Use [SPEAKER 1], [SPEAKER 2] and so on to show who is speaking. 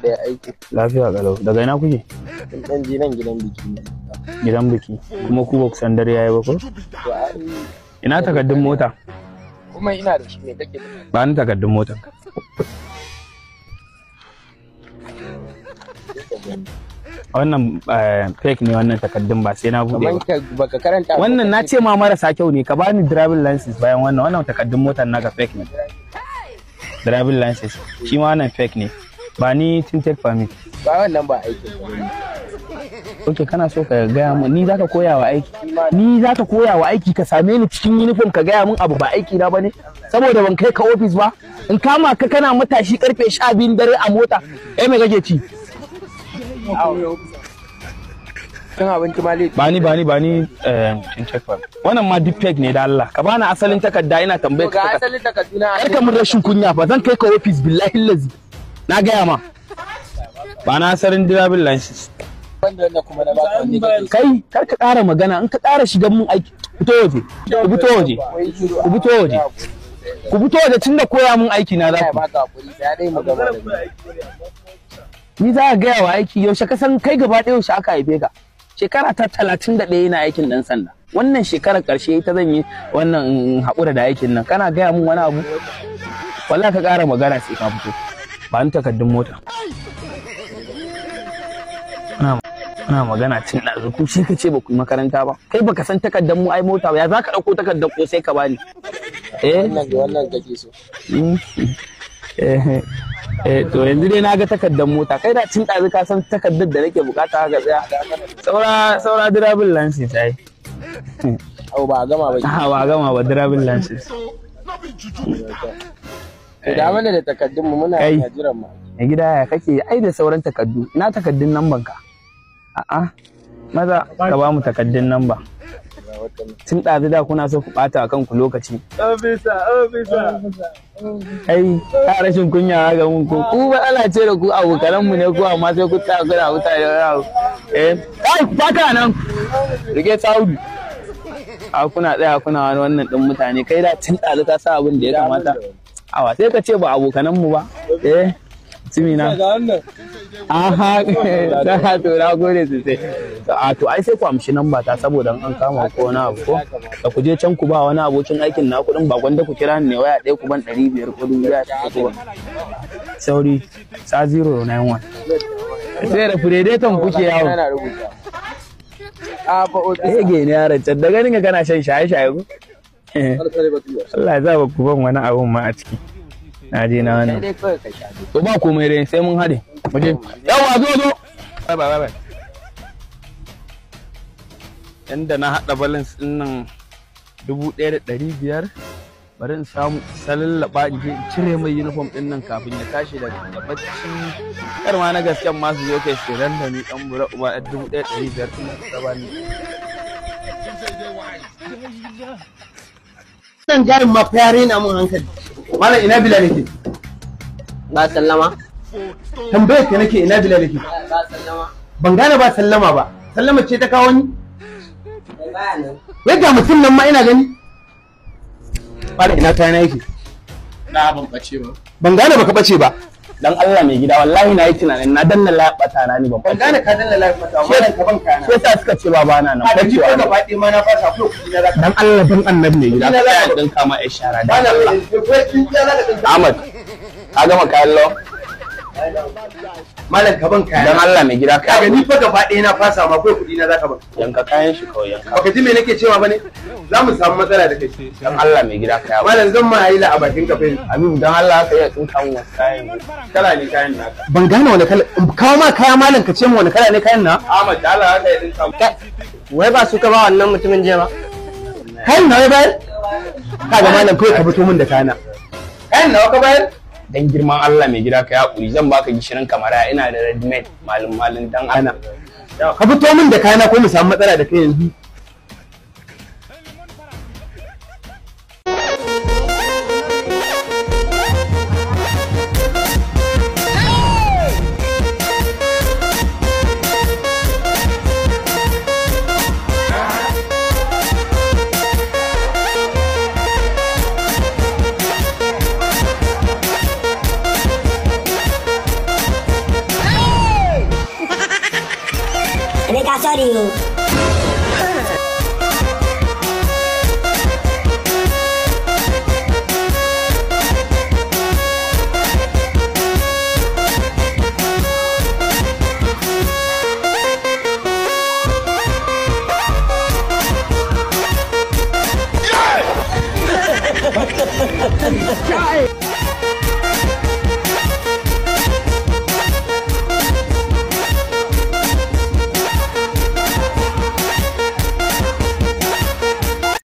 [SPEAKER 1] Da aiki.
[SPEAKER 2] Lafiya kalau. Daga ina kuke?
[SPEAKER 1] Dan je nan gidan biki ne.
[SPEAKER 2] Gidan biki. Kuma ku ba ku san dare yayi ba ko?
[SPEAKER 1] To ai
[SPEAKER 2] Ina takardun mota?
[SPEAKER 1] Kuma ina da shi, me kake?
[SPEAKER 2] Ba ni takardun motar. Wannan fake ne, wannan takardun ba sai na bude
[SPEAKER 1] Kaman
[SPEAKER 2] ba.
[SPEAKER 1] ka baka karanta.
[SPEAKER 2] Wannan na ce ma marasa kyau ne, ka bani driving license bayan wannan. Wannan takardun motar naka fake ne. Driving license. Shi ma wannan fake ne. Ba ni tinted permit.
[SPEAKER 1] Ba wannan ba aikin ka bane.
[SPEAKER 2] Ok, kana so ka gaya mun ni zaka koya wa aiki? Ni zaka koya wa aiki? Ka same ni cikin uniform ka gaya mun abu ba aiki na bane? Saboda ban kai ka office ba, in kama ka kana matashi karfe 12 dare a mota. Eh, me kake ci?
[SPEAKER 1] Cin abinci ma laifi.
[SPEAKER 2] Ba ni tinted permit. Wannan ma duk fake ne. Da Allah ka bani asalin takarda, ina tambaye
[SPEAKER 1] To ga
[SPEAKER 2] ka.
[SPEAKER 1] asalin takarduna.
[SPEAKER 2] Kar ka mun rashin kunya fa, zan kai ka office, billahi lazi. Na gaya ma. Ba na asalin driving license.
[SPEAKER 1] Wanda wannan kuma na baka, wanne kake?
[SPEAKER 2] Kai, kar ka ƙara magana. In ka ƙara shigan mun aiki, fito waje, ku fito waje.
[SPEAKER 1] Wai shiru.
[SPEAKER 2] Ku fito waje, ku fito waje, tunda koya mun aiki na za
[SPEAKER 1] Ya
[SPEAKER 2] ku.
[SPEAKER 1] baka hakuri, sai dai mu gama da ni.
[SPEAKER 2] Ni za ka gaya wa aiki? Yaushe ka san kai gaba ɗaya? Yaushe aka haife ka? Shekara ta 31 ina aikin ɗan sanda. Wannan shekarar ƙarshe ita zan yi wannan in haƙura da aikin nan. Kana gaya mun wani abu? Wallahi ka ƙara magana sai ka fito. Ba ni takardun mota. Ana magana cin ɗazu, ku shi ka ce ba ku yi makaranta ba. Kai baka san takardar mu ai mota ba, ya za ka ɗauko takardar ko sai ka bani? Eh.
[SPEAKER 1] Wannan ga wannan kake so.
[SPEAKER 2] Eh, eh, to yanzu dai na ga takardar mota. Kai da cin ɗazu ka san takardar da nake bukata haka tsaya. Saura saura driving license ai.
[SPEAKER 1] Au, ba a gama ba.
[SPEAKER 2] A ba gama ba, driving license.
[SPEAKER 1] To da mana da takardun mu muna
[SPEAKER 2] Kai.
[SPEAKER 1] jiran mu.
[SPEAKER 2] Mai gida, ya kake? Ai da sauran takardu. Ina takardun namban ka? A'a, maza ka ba mu takardun namba.
[SPEAKER 1] Ga wata nan.
[SPEAKER 2] Tun ɗazu da kuna so ku ɓata a kanku lokaci.
[SPEAKER 3] Officer, officer.
[SPEAKER 2] Ai ka rashin kunya ga mun ko ku ba ana ce da ku abokanan mu ne ku, amma sai ku tsaya kuna mutane wani abu. Eh, kai, baka nan rike saudi a kuna tsaya kuna wani wannan din mutane. Kai da tun ɗazu ka sa abin da ya kamata awa, sai ka ce ba abokanan mu ba. Eh, timina.
[SPEAKER 3] Ga wannan.
[SPEAKER 2] Aha, da to na gode sosai. A to ai sai ku amshi namba ta, saboda in an kama ko wani abu, ko da ku je can ku ba wani abokin aikin na kuɗin ba, gwanda ku kira ni ne waya ɗaya ku ban 500 ko 1000 ko ba. Sauri, sa 091. Sai da predator kuke yawo.
[SPEAKER 1] Ana rubuta. A ba officer.
[SPEAKER 2] Ege ne yaron can, da ganin ka kana shan shaye-shaye ko? Allah ya sa ba ku ban wani abun ma a ciki. Na je na
[SPEAKER 1] Kai
[SPEAKER 2] wannan.
[SPEAKER 1] dai kawai ka sha.
[SPEAKER 2] To ba komai dai, sai mun haɗe. Mu je. Yawwa, zo zo. Bye bye bye bye. Yanda na haɗa balance ɗin nan 1500, bari in samu salallaba in je in cire mai uniform ɗin nan kafin ya tashi daga bacci. Kar ma na gasken ma su zo kai su randa ni ɗan bura uba ɗan 1500 ɗin nan suka bani.
[SPEAKER 4] Wannan garin ma fa ya raina mun hankali. Malam, ina Bilal yake?
[SPEAKER 5] Ba sallama?
[SPEAKER 4] Tambayar ka nake, ina Bilal yake?
[SPEAKER 5] Ba sallama.
[SPEAKER 4] Ban gane ba sallama ba. Sallama ce ta kawo ni?
[SPEAKER 5] Baya nan.
[SPEAKER 4] Wai ga mutum nan ma ina gani. Malam, ina kayana yake?
[SPEAKER 3] Na ban bace ba.
[SPEAKER 4] Ban gane baka bace ba.
[SPEAKER 2] Dan Allah mai gida, wallahi na yi tunanin na danna laɓata na ni ban
[SPEAKER 4] Ban gane ka danna lafiya ba. Malam, ka ban kayana.
[SPEAKER 2] Sai sa suka ce ba na nan.
[SPEAKER 4] A da ni
[SPEAKER 2] Bacewa
[SPEAKER 4] ko
[SPEAKER 2] ne.
[SPEAKER 4] gaba ɗaya ma na fasa ko kuɗi na zaka.
[SPEAKER 2] Dan Allah dan annabi mai gida.
[SPEAKER 4] Ina za
[SPEAKER 2] Ka
[SPEAKER 4] ka-
[SPEAKER 2] dinka ma yar shara dan
[SPEAKER 4] Malam,
[SPEAKER 2] Allah.
[SPEAKER 4] ko kuɗi na zaka dinka.
[SPEAKER 2] Ahmad, ka gama kayan law?
[SPEAKER 4] Malam, ka ban kayana.
[SPEAKER 2] Dan Allah mai gida ka
[SPEAKER 4] Kaga ni fa gaba ɗaya na fasa ma, ko kuɗi na zaka ban.
[SPEAKER 2] Yanka kayan shi kawai, yanka.
[SPEAKER 4] Baka ji me nake cewa bane? Za mu samu matsala da kai.
[SPEAKER 2] Dan Allah mai gida ka yawo.
[SPEAKER 4] Malam, zan ma yi la a bakin ka fa yanzu.
[SPEAKER 2] Habibu, dan Allah ka iya tsinka mun wasu kayan. Kala ne kayan naka.
[SPEAKER 4] Ban gane wani kala in kawo ma kaya, malam, ka ce mu wani kala ne kayan na?
[SPEAKER 2] Ahmad, dan Allah ka iya tsinka mun.
[SPEAKER 5] Wai ba su ka ba wannan mutumin jiya ba?
[SPEAKER 4] Kayan nawa ya bayar? Kaga malam, kawai ka fito min da kayana. Kayan nawa ka bayar?
[SPEAKER 2] Dan girman Allah mai gida ka yaƙuri, zan baka gishirin kamara, ina da red mate malum malum, dan
[SPEAKER 4] Ana.
[SPEAKER 2] Allah.
[SPEAKER 4] Ka fito min da kayana ko mu samu matsala da kai yanzu.
[SPEAKER 6] Officer, sorry.